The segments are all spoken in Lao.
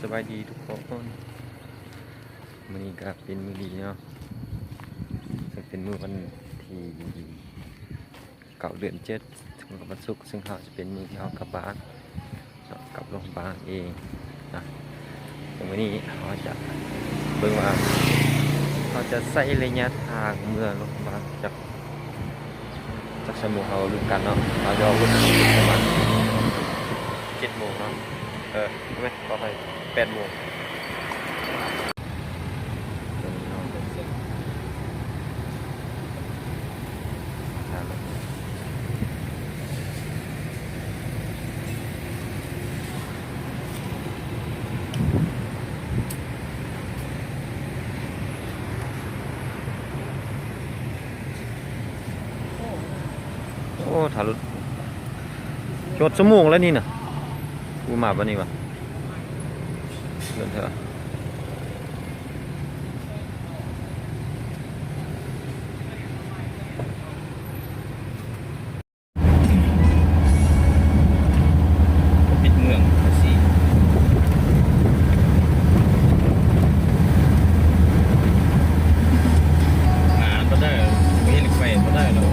ສະບາຍດີທຸກຄົນ ມື້ນີ້ກະເປັນມື້ດີເນາະ ເຊິ່ງເປັນມື້ວັນທີເກົ້າ ເດືອນເຈັດ ເຊິ່ງວັນສຸກ ເຊິ່ງເຮົາຈະເປັນມື້ທີ່ເຮົາກັບບ້ານເນາະ ກັບໂຮງບານເອງນະ. ແຕ່ມື້ນີ້ເຮົາຈະເບິ່ງວ່າ ເຮົາຈະໃຊ້ໄລຍະທາງເມືອໂຮງບານຈັກ ຈັກຊົ່ວໂມງ ເຮົາລຸ້ນກັນເນາະ. ເຮົາຈະອອກລົດປະມານເຈັດໂມງເນາະ ເອີ ແມ່ນ ຂໍອະໄພ ແປດໂມງ. ໂອ້ ຖ້າລົດ ຈອດຊົ່ວໂມງແລ້ວນີ້ນະ ກູມາບັດນີ້ວະ ເດີນເທື່ອ. ປິດເມືອງພາສີ ຫາບໍ່ໄດ້ ບໍ່ເຫັນໄຟບໍ່ໄດ້ແລ້ວ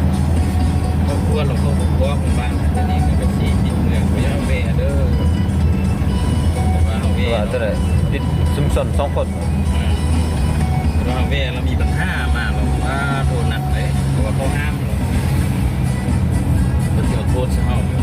ຄອບຄົວລາວເຂົາບອກບ້ານ ດຽວນີ້ມັນກໍຊິປິດເມືອງ ບໍ່ຢາກແວ່ເດີ ວ່າເຮົາແວ່ ວ່າເທົ່າໃດ ຕິດຊຸມຊົນສອງຄົນ ອ່າ ວ່າເຮົາແວ່ແລ້ວມີບັນຫາມາແລ້ວ ວ່າໂດນໜັກເດ້ ເພາະວ່າເຂົາຫ້າມແລ້ວ ເພິ່ນຊິເອົາໂທດໃສ່ເຮົາ.